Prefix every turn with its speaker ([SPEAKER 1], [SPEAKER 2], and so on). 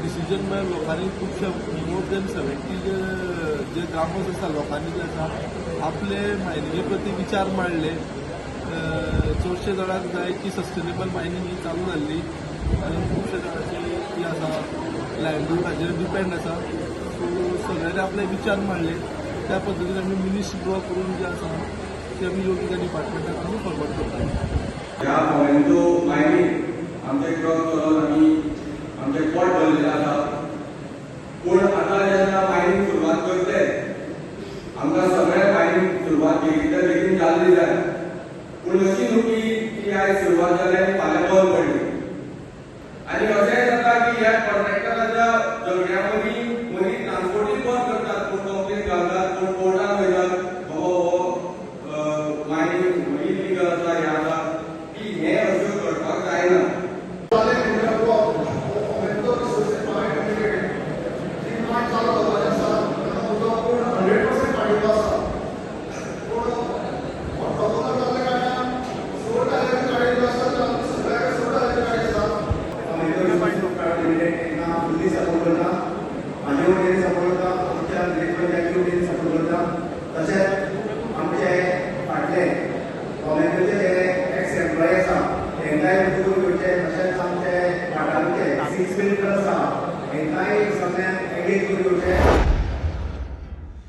[SPEAKER 1] Decision म्हळ्यार लोकांनी खुबशे मोर दॅन 70 जे जे ग्रामस्थ आसा, लोकांनी जे आसा आपले मायनिंगे प्रती विचार मांडले. चडशे जाणांक जाय की सस्टेनेबल मायनींग ही चालू जाल्ली आनी खुबशे जाणांची ती आसा लायवलीहुडाचेर डिपेंड आसा. सो सगळ्यांनी आपले विचार मांडले. त्या पद्दतीन आमी मिनिट्स ड्रॉ करून जे आसा ते आमी योग्य त्या डिपार्टमेंटाक आमी फॉरवर्ड करता.
[SPEAKER 2] ह्या फोमेंतो मायनींग आमचे ट्रक चलोवन आमी आमचें पोट भरलेलें आसा. पूण आतां जेन्ना मायनींग सुरवात करतले, आमकां सगळ्या मायनींग सुरवात बेगीनच्या बेगीन जाल्ली जाय. पूण अशी न्हू की ती आयज सुरवात जाली आनी फाल्यां बंद पडली. आनी अशेंय जाता की ह्या कॉन्ट्रॅक्टराच्या झगड्या मदीं मदीं ट्रान्सपोर्टूय बंद करतात. कोण कंप्लेन घालतात, कोण कोर्टान वयतात, बाबा हो मायनींग इलिगल आसा, हें आसा की हें अश्यो घडपाक जायना.
[SPEAKER 3] फोमेंतो रिसोर्सीस प्रायव्हेट लिमिटेड जी प्लांट चालू जावपाची आसा, ताका उदक पूण 100% काडिल्लो आसा. पूण हो प्रपोजल जाल्ल्या कारणान 6 टायराची गाडी जो आसा, तो आमच्या सगळ्याक 6 टायराची गाडी आसा.
[SPEAKER 4] फोमेंतो रिसोर्सीस प्रायव्हेट लिमिटेड तांकां फुल्ली सपोर्ट करता. म्हाजे वटेन सपोर्ट करता, आमच्या विलेज पंचायती वटेन सपोर्ट करता. तशेंच आमचे फाटले फोमेंतोचे जे एक्स एम्प्लॉय आसा, तांकांय रुजू करून घेवचे. तशेंच आमचे वाठाराचे सिक्स व्हिलर आसा, तांकांय सगळ्यांक एंगेज करून घेवचे.